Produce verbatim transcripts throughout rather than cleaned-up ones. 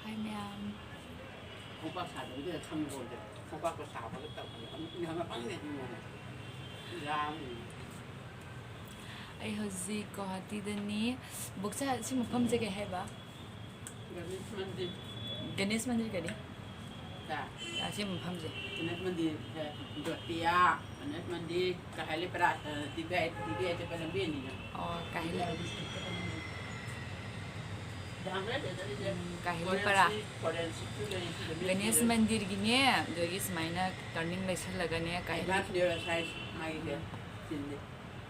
ꯍꯥꯏ ꯃꯌꯥꯝ꯫ ꯈꯣꯡꯄꯥꯛ ꯁꯥꯗꯕꯤꯗ ꯈꯪꯕ ꯑꯣꯏꯗꯦ꯫ ꯈꯣꯡꯄꯥꯛꯇꯣ ꯁꯥꯕꯒ ꯇꯧꯕꯅꯦ꯫ ꯑꯃꯨꯛ ꯏꯪꯍꯟꯕ ꯐꯪꯗꯦ ꯑꯩꯉꯣꯟꯗ꯫ ꯌꯥꯝ ꯑꯩ ꯍꯧꯖꯤꯛ ꯒꯨꯋꯥꯍꯥꯇꯤꯗꯅꯤ꯫ ꯕꯣꯛꯆꯥ, ꯁꯤ ꯃꯐꯝꯁꯦ ꯀꯩ ꯍꯥꯏꯕ? ꯒꯅꯦꯁ ꯃꯟꯗꯤꯔ꯫ ꯒꯅꯦꯁ ꯃꯟꯗꯤꯔ ꯀꯔꯤ? ꯁꯦ꯫ ꯑꯁꯤ ꯃꯐꯝꯁꯦ꯫ ꯒꯅꯦꯁ ꯃꯟꯗꯤꯔ, ꯁꯦ, ꯖꯣꯇꯤꯌꯥ, ꯒꯅꯦꯁ ꯃꯟꯗꯤꯔ, ꯀꯍꯦꯂꯤ ꯄꯔꯥ, ꯇꯤ ꯕꯤ ꯑꯥꯏ, ꯇꯤ ꯕꯤ ꯑꯥꯏ ꯆꯠꯄ ꯂꯝꯕꯤ ꯑꯅꯤꯅ꯫ ꯑꯣ, ꯀꯍꯦꯂꯤ꯫ ꯌꯥꯝꯈ꯭ꯔꯦ ꯁꯤꯗ ꯆꯠꯂꯤꯁꯦ꯫ ꯎꯝ, ꯀꯍꯦꯂꯤ ꯄꯔꯥ꯫ ꯐꯣꯔꯦꯟꯁꯤꯛ, ꯐꯣꯔꯦꯟꯁꯤꯛꯁꯨ ꯂꯩ ꯁꯤꯗ ꯃꯤ ꯒꯅꯦꯁ ꯁꯤꯗ꯫ ꯃꯟꯗꯤꯔꯒꯤꯅꯦ, ꯑꯗꯨꯗꯒꯤ ꯁꯨꯃꯥꯏꯅ turning ꯂꯩꯁꯜꯂꯒꯅꯦ, ꯀꯍꯦꯂꯤ꯫ Advance neuroscience ꯃꯥꯒꯤꯁꯦ ꯎꯝ꯫ ꯆꯤꯟꯗꯦ꯫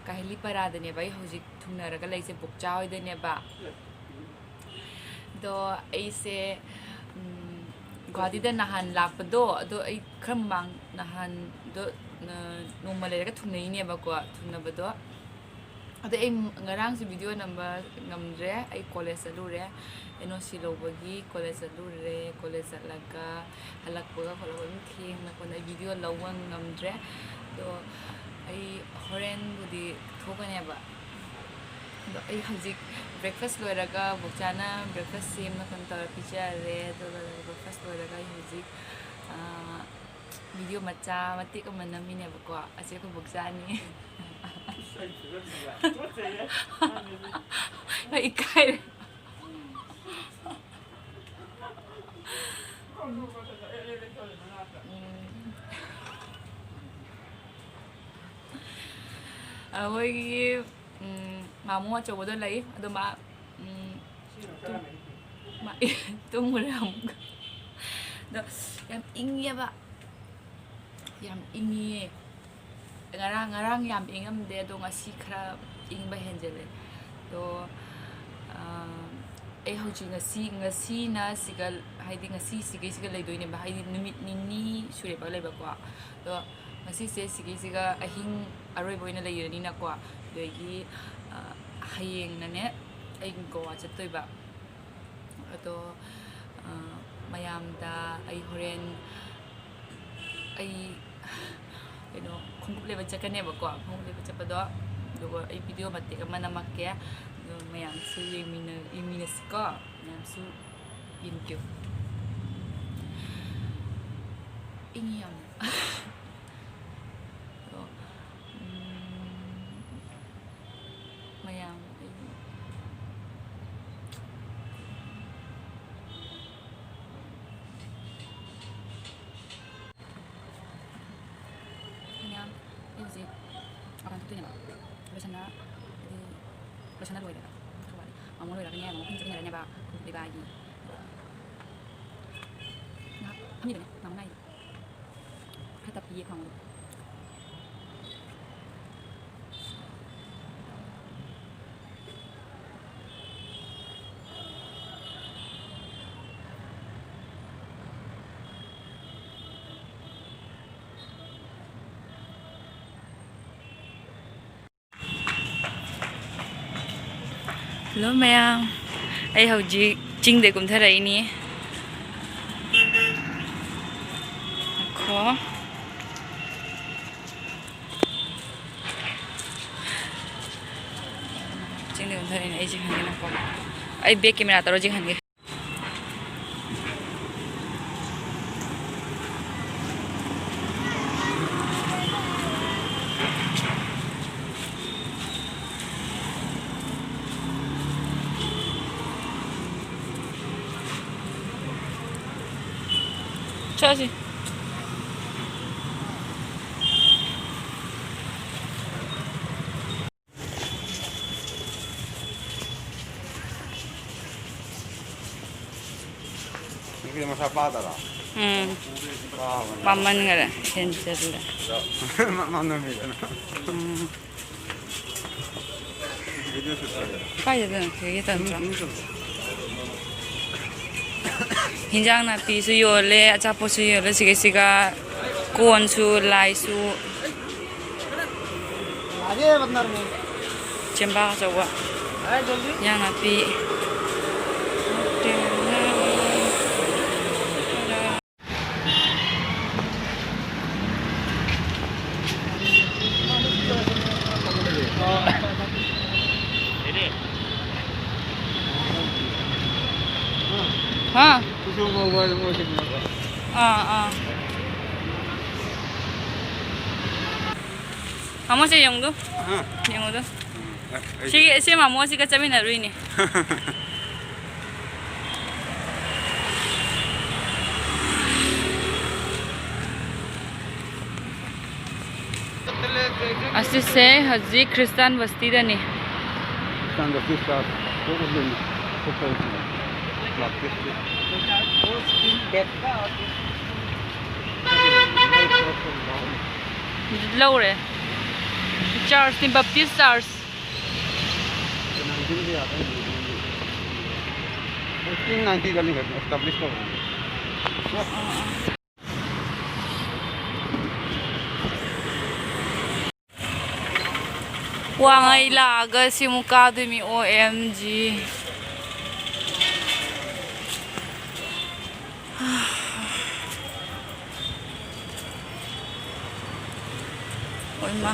ꯀꯍꯦꯂꯤ ꯄꯔꯥꯗꯅꯦꯕ ꯑꯩ ꯍꯧꯖꯤꯛ ꯊꯨꯡꯅꯔꯒ ꯂꯩꯁꯦ, ꯕꯣꯛꯆꯥ ꯍꯣꯏꯗꯅꯦꯕ꯫ ꯑꯗꯣ ꯑꯩꯁꯦ, ꯎꯝ, ꯒꯨꯋꯥꯍꯥꯇꯤꯗ ꯅꯍꯥꯟ ꯂꯥꯛꯄꯗꯣ, ꯑꯗꯣ ꯑꯩ ꯈꯔ ꯃꯃꯥꯡ ꯅꯍꯥꯟꯗꯣ, ꯅ-, ꯅꯣꯡꯃ ꯂꯩꯔꯒ ꯊꯨꯡꯅꯩꯅꯦꯕꯀꯣ, ꯊꯨꯡꯅꯕꯗꯣ꯫ ꯑꯗꯣ ꯑꯩ ꯉꯔꯥꯡꯁꯨ video ꯅꯝꯕ ꯉꯝꯗ꯭ꯔꯦ, ꯑꯩ college ꯆꯠꯂꯨꯔꯦ, N O C ꯂꯧꯕꯒꯤ college ꯆꯠꯂꯨꯔꯦ, college ꯆꯠꯂꯒ ꯍꯜꯂꯛꯄꯒ ꯈꯣꯠꯂꯛꯄ ꯑꯗꯨꯝ ꯊꯦꯡꯅ ꯈꯣꯠꯅ ꯑꯩ video ꯂꯧꯕ ꯉꯝꯗ꯭ꯔꯦ꯫ ꯑꯗꯣ ꯑꯩ ꯍꯣꯔꯦꯟꯕꯨꯗꯤ ꯊꯣꯛꯀꯅꯦꯕ꯫ ꯑꯗꯣ ꯑꯩ ꯍꯧꯖꯤꯛ breakfast ꯂꯣꯏꯔꯒ, ꯕꯣꯛꯆꯥꯅ breakfast ꯁꯦꯝꯅ ꯀꯩꯅꯣ ꯇꯧꯔ ꯄꯤꯖꯔꯦ꯫ ꯑꯗꯨꯒ breakfast ꯂꯣꯏꯔꯒ ꯑꯩ ꯍꯧꯖꯤꯛ video ꯃꯆꯥ ꯃꯇꯦꯛ ꯑꯃ ꯅꯝꯃꯤꯅꯦꯕꯀꯣ꯫ ꯑꯁꯤ ꯑꯩꯈꯣꯏ ꯕꯣꯛꯆꯥꯅꯤ꯫ ꯍꯣꯏ, ꯏꯀꯥꯏꯔꯦ꯫ ꯎꯝ꯫ ꯑꯩꯈꯣꯏꯒꯤ, ꯎꯝ, ꯃꯥꯃꯣ ꯑꯆꯧꯕꯗꯣ ꯂꯩ꯫ ꯑꯗꯣ ꯃꯥ, ꯎꯝ, ꯇꯨꯝ-, ꯃꯥ ꯇꯨꯝꯈ꯭ꯔꯦ ꯑꯃꯨꯛ꯫ ꯑꯗꯣ ꯌꯥꯝ ꯏꯪꯉꯦꯕ꯫ ꯌꯥꯝ ꯏꯪꯉꯤꯌꯦ꯫ ꯉꯔꯥꯡ, ꯉꯔꯥꯡ ꯌꯥꯝ ꯏꯪꯉꯝꯗꯦ, ꯑꯗꯣ ꯉꯁꯤ ꯈꯔ ꯏꯪꯕ ꯍꯦꯟꯖꯤꯜꯂꯦ꯫ ꯑꯗꯣ, ꯑꯥ, ꯑꯩ ꯍꯧꯖꯤꯛ ꯉꯁꯤ, ꯉꯁꯤꯅ ꯁꯤꯒ, ꯍꯥꯏꯗꯤ ꯉꯁꯤ ꯁꯤꯒꯩꯁꯤꯒ ꯂꯩꯗꯣꯏꯅꯦꯕ, ꯍꯥꯏꯗꯤ ꯅꯨꯃꯤꯠ ꯅꯤꯅꯤ ꯁꯨꯔꯦꯕ ꯂꯩꯕꯀꯣ꯫ ꯑꯗꯣ ꯉꯁꯤꯁꯦ ꯁꯤꯒꯩꯁꯤꯒ ꯑꯍꯤꯡ ꯑꯔꯣꯏꯕ ꯑꯣꯏꯅ ꯂꯩꯔꯅꯤꯅꯀꯣ꯫ ꯑꯗꯒꯤ, ꯑꯥ, ꯍꯌꯦꯡꯅꯅꯦ ꯑꯩ ꯒꯣꯋꯥ ꯆꯠꯇꯣꯏꯕ꯫ ꯑꯗꯣ, ꯑ, ꯃꯌꯥꯝꯗ ꯑꯩ ꯍꯣꯔꯦꯟ, ꯑꯩ ꯀꯩꯅꯣ, ꯈꯣꯡꯎꯞ ꯂꯩꯕ ꯆꯠꯀꯅꯦꯕꯀꯣ, ꯈꯣꯡꯎꯞ ꯂꯩꯕ ꯆꯠꯄꯗꯣ꯫ ꯑꯗꯨꯒ ꯑꯩ video ꯃꯇꯦꯛ ꯑꯃ ꯅꯝꯃꯛꯀꯦ꯫ ꯑꯗꯣ ꯃꯌꯥꯝꯁꯨ ꯌꯦꯡꯃꯤꯟꯅ-, ꯌꯦꯡꯃꯤꯟꯅꯁꯤꯀꯣ꯫ ꯃꯌꯥꯝꯁꯨ ꯌꯦꯡꯕꯤꯌꯨ꯫ ꯏꯪꯉꯤ ꯌꯥꯝꯅ꯫ ꯑꯗꯣ, ꯎꯝ, ꯃꯌꯥꯝ ꯑꯩ ꯃꯌꯥꯝ, ꯑꯩ ꯍꯧꯖꯤꯛ ꯃꯄꯥꯟ ꯊꯣꯛꯇꯣꯏꯅꯦꯕ꯫ ꯂꯣꯏꯁꯟꯅ, ꯍꯥꯏꯗꯤ, ꯂꯣꯏꯁꯟꯅ ꯂꯣꯏꯔꯦꯕ꯫ ꯈꯔ ꯋꯥꯠꯂꯤ꯫ ꯃꯥꯃꯣ ꯂꯣꯏꯔꯒꯅꯦ, ꯃꯥꯃꯣ ꯄꯨꯟꯅ ꯆꯠꯃꯤꯟꯅꯔꯅꯦꯕ꯫ ꯈꯣꯡꯎꯞ ꯂꯩꯕ ꯍꯥꯏꯗꯤ꯫ ꯉꯥꯏꯍꯥꯛ ꯐꯝꯃꯤꯕꯅꯦ, ꯃꯥꯃꯣ ꯉꯥꯏꯔꯤ꯫ ꯈꯔ ꯇꯞꯄꯤꯌꯦ ꯈ꯭ꯋꯥꯡꯗꯣ꯫ Hello ꯃꯌꯥꯝ, ꯑꯩ ꯍꯧꯖꯤꯛ ꯆꯤꯡꯗꯩ ꯀꯨꯝꯊꯔꯛꯏꯅꯤ꯫ ꯉꯥꯏꯈꯣ꯫ ꯑꯗꯨꯅꯦ ꯑꯩꯁꯦ ꯍꯪꯒꯦꯅꯀꯣ꯫ ꯑꯩ ꯕꯦꯛ ꯀꯦꯃꯦꯔꯥ ꯇꯧꯔ ꯆꯤꯡꯍꯟꯒꯦ꯫ ꯆꯠꯁꯤ꯫ ꯅꯪꯒꯤꯗꯤ ꯃꯁꯥ ꯄꯥꯗꯔꯣ? ꯎꯝ꯫ ꯄꯥꯕꯅꯦ꯫ ꯄꯥꯃꯟꯈꯔꯦ, ꯍꯦꯟꯖꯜꯂꯦ꯫ ꯃ-, ꯃꯅꯝ ꯍꯦꯟꯖꯜꯂꯦ꯫ ꯎꯝ꯫ ꯀꯥꯏꯗꯅꯣ? ꯁꯤꯒꯤ ꯇꯟꯗ꯭ꯔꯣ? ꯍꯤꯟꯖꯥꯡ ꯅꯥꯄꯤꯁꯨ ꯌꯣꯜꯂꯦ, ꯑꯆꯥꯄꯣꯠꯁꯨ ꯌꯣꯜꯂꯦ, ꯁꯤꯒꯩꯁꯤꯒ ꯀꯣꯟꯁꯨ, ꯂꯥꯏꯁꯨ꯫ ꯆꯦꯡꯕꯥꯡ ꯑꯆꯧꯕ꯫ ꯏꯟꯖꯥꯡ ꯅꯥꯄꯤ꯫ ꯍꯥ? ꯑꯥ, ꯑꯥ꯫ ꯃꯥꯃꯣ ꯁꯦ ꯌꯦꯡꯉꯨꯗꯣ꯫ ꯍꯥ? ꯌꯦꯡꯉꯨꯗꯣ꯫ ꯎꯝ, ꯑꯦ, ꯑꯩ ꯁꯤꯒꯤ, ꯁꯤ ꯃꯥꯃꯣꯁꯤꯒ ꯆꯠꯃꯤꯟꯅꯔꯨꯏꯅꯦ꯫ ꯑꯁꯤꯁꯦ ꯍꯧꯖꯤꯛ ꯈ꯭ꯔꯤꯁꯇꯥꯟ ꯕꯁꯇꯤꯗꯅꯤ꯫ ꯈ꯭ꯔꯤꯁꯇꯥꯟ ꯕꯁꯇꯤ ꯆꯥꯔꯆ ꯊꯣꯛꯑꯕꯅꯤ꯫ ꯊꯣꯛꯄ ꯍꯧꯗ꯭ꯔꯤ꯫ ꯕꯥꯞꯇꯤꯁꯀꯤ꯫ ꯂꯧꯔꯦ꯫ ꯆꯥꯔꯆꯅꯤ, ꯕꯥꯞꯇꯤꯁ ꯆꯥꯔꯆ꯫ ꯐꯤꯐꯇꯤꯟ ꯅꯥꯏꯟꯇꯤꯗ ꯂꯤꯡꯈꯠꯄꯅꯦ, ꯑꯦꯁꯇꯥꯕ꯭ꯂꯤꯁ ꯇꯧꯕꯅꯦ꯫ ꯋꯥꯡꯉꯩ ꯂꯥꯛꯑꯒ ꯁꯤꯃꯨꯛ ꯀꯥꯗꯣꯏꯃꯤ, ꯑꯣ ꯑꯦꯝ ꯖꯤ꯫ ꯑꯣꯏꯃꯥ꯫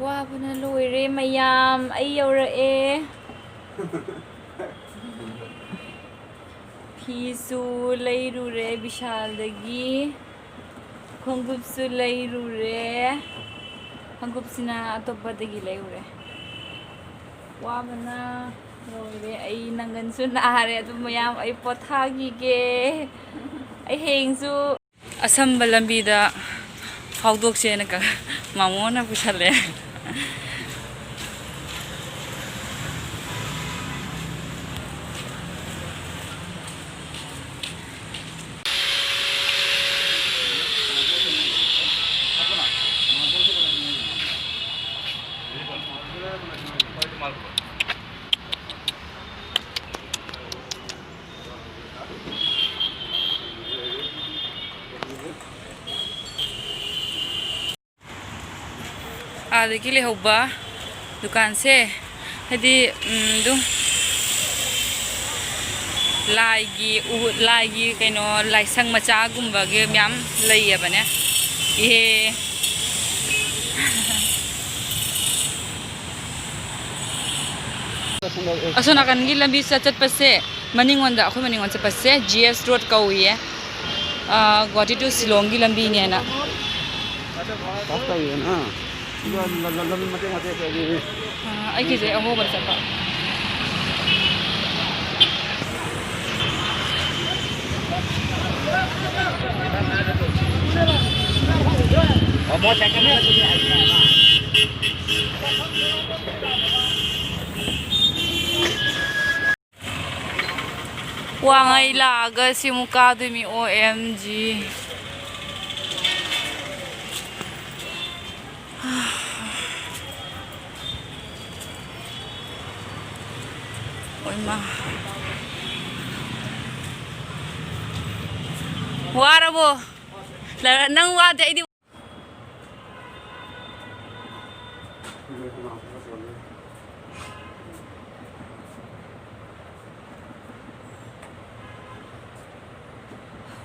ꯋꯥꯕꯅ ꯂꯣꯏꯔꯦ ꯃꯌꯥꯝ, ꯑꯩ ꯌꯧꯔꯛꯑꯦ꯫ ꯐꯤꯁꯨ ꯂꯩꯔꯨꯔꯦ ꯕꯤꯁꯥꯜꯗꯒꯤ, ꯈꯣꯡꯎꯞꯁꯨ ꯂꯩꯔꯨꯔꯦ꯫ ꯈꯣꯡꯎꯞꯁꯤꯅ ꯑꯇꯣꯞꯄꯗꯒꯤ ꯂꯩꯔꯨꯔꯦ꯫ ꯋꯥꯕꯅ ꯂꯣꯏꯔꯦ꯫ ꯑꯩ ꯅꯪꯒꯟꯁꯨ ꯅꯥꯔꯦ꯫ ꯑꯗꯨ ꯃꯌꯥꯝ, ꯑꯩ ꯄꯣꯊꯥꯈꯤꯒꯦ꯫ ꯑꯩ ꯍꯌꯦꯡꯁꯨ ꯑꯁꯝꯕ ꯂꯝꯕꯤꯗ ꯐꯥꯎꯗꯣꯛꯁꯦꯅ ꯀ-, ꯃꯥꯃꯣꯅ ꯄꯨꯁꯜꯂꯦ꯫ ꯑꯥꯗꯒꯤ ꯂꯩꯍꯧꯕ ꯗꯨꯀꯥꯟꯁꯦ, ꯍꯥꯏꯗꯤ, ꯎꯝ, ꯑꯗꯨꯝ ꯂꯥꯏꯒꯤ, ꯎ-, ꯂꯥꯏꯒꯤ ꯀꯩꯅꯣ, ꯂꯥꯏꯁꯪ ꯃꯆꯥꯒꯨꯝꯕꯒꯤ ꯃꯌꯥꯝ ꯂꯩꯌꯦꯕꯅꯦ꯫ ꯏꯍꯦ꯫ ꯑꯁꯣꯝ ꯅꯥꯀꯟꯒꯤ ꯂꯝꯕꯤ ꯆꯠ-, ꯆꯠꯄꯁꯦ, ꯃꯅꯤꯡꯂꯣꯝꯗ, ꯑꯩꯈꯣꯏ ꯃꯅꯤꯡꯂꯣꯝ ꯆꯠꯄꯁꯦ G S Road ꯀꯧꯏꯌꯦ꯫ ꯑꯥ, ꯒꯨꯋꯥꯍꯥꯇꯤ to ꯁꯤꯂꯣꯡꯒꯤ ꯂꯝꯕꯤꯅꯦꯅ꯫ ꯄꯥꯁ ꯇꯧꯔꯤꯗꯅ꯫ ꯑꯗꯨꯒ ꯂ-, ꯂ-, ꯂꯝꯕꯤ ꯃꯇꯦꯛ ꯃꯇꯦꯛ ꯑꯩꯈꯣꯏꯒꯤ ꯑꯥ, ꯑꯩꯒꯤꯁꯦ ꯑꯍꯣꯕꯗ ꯆꯠꯄ꯫ ꯋꯥꯡꯉꯩ ꯂꯥꯛꯑꯒ ꯁꯤꯃꯨꯛ ꯀꯥꯗꯣꯏꯃꯤ, O M G꯫ ꯑꯣꯏꯃꯥ꯫ ꯋꯥꯔꯕꯣ? ꯂ-, ꯅꯪ ꯋꯥꯗꯦ, ꯑꯩꯗꯤ꯫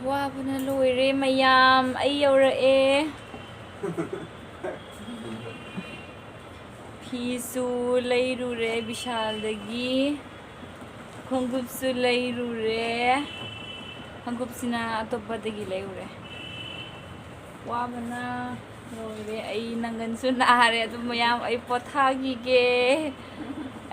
ꯋꯥꯕꯅ ꯂꯣꯏꯔꯦ ꯃꯌꯥꯝ, ꯑꯩ ꯌꯧꯔꯛꯑꯦ꯫ ꯐꯤꯁꯨ ꯂꯩꯔꯨꯔꯦ ꯕꯤꯁꯥꯜꯗꯒꯤ, ꯈꯣꯡꯎꯞꯁꯨ ꯂꯩꯔꯨꯔꯦ꯫ ꯈꯣꯡꯎꯞꯁꯤꯅ ꯑꯇꯣꯞꯄꯗꯒꯤ ꯂꯩꯔꯨꯔꯦ꯫ ꯋꯥꯕꯅ ꯂꯣꯏꯔꯦ꯫ ꯑꯩ ꯅꯪꯒꯟꯁꯨ ꯅꯥꯔꯦ꯫ ꯑꯗꯨ ꯃꯌꯥꯝ, ꯑꯩ ꯄꯣꯊꯥꯈꯤꯒꯦ꯫